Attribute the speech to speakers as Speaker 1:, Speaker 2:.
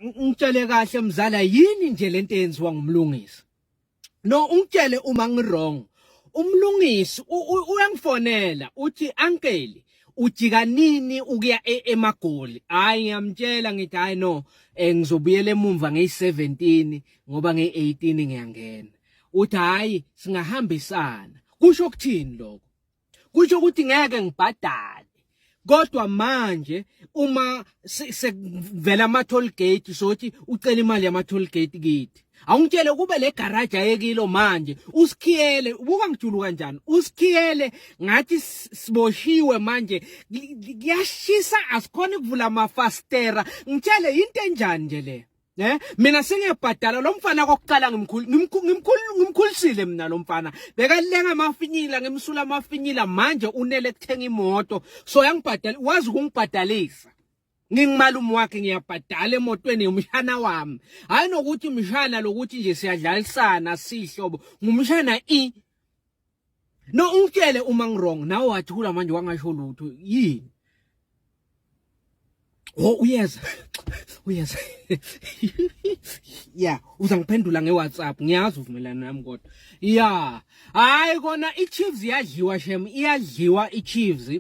Speaker 1: Ngitshele kahle mzala, yini nje lento eyenziwa ngumlungisi? No, ungitshele uma ngiwrong. Umlungisi uyangifonela uthi, "Uncle, ujika nini ukuya eMagoli?" Hayi, ngiyamtshela ngithi, "Hayi no, ngizobuyela emumva ngeyi17 ngoba ngeyi18 ngiyangena." Uthi, "Hayi, singahambisana." Kusho ukuthini lokho? Kusho ukuthi ngeke ngibhadale, kodwa manje uma sekuvela ama toll gate, sothi ucela imali yama toll gate kithi. Awungitshele, kube le garage ayekilo manje usikhiyele, ubuka ngijulu kanjani, usikhiyele ngathi siboshiwe manje, kuyashisa, asikhona ukuvula amafastera. Ngitshele, into enjani nje le? Mina sengiyabhadala lo mfana kokuqala, ngimkhulu ngimkhulisile mina lo mfana, bekalenga amafinyila, ngimsula amafinyila, manje unele kuthenga imoto, so yangibhadala, wazi ukungibhadalisa. Ngingumalume wakhe, ngiyabhadala emotweni yomshana wami. Hayi nokuthi mshana lokuthi nje siyadlalisana, sihlobo, ngumshana i no. Ungitshele uma ngiwrong. Nawe wathula manje, wangasho lutho, yini? Oh, uyeza, uyeza. Yeah, uzangiphendula ngeWhatsApp, ngiyazi uvumelana nami kodwa. Yeah, hayi kona, iChiefs iyadliwa shem, iyadliwa iChiefs.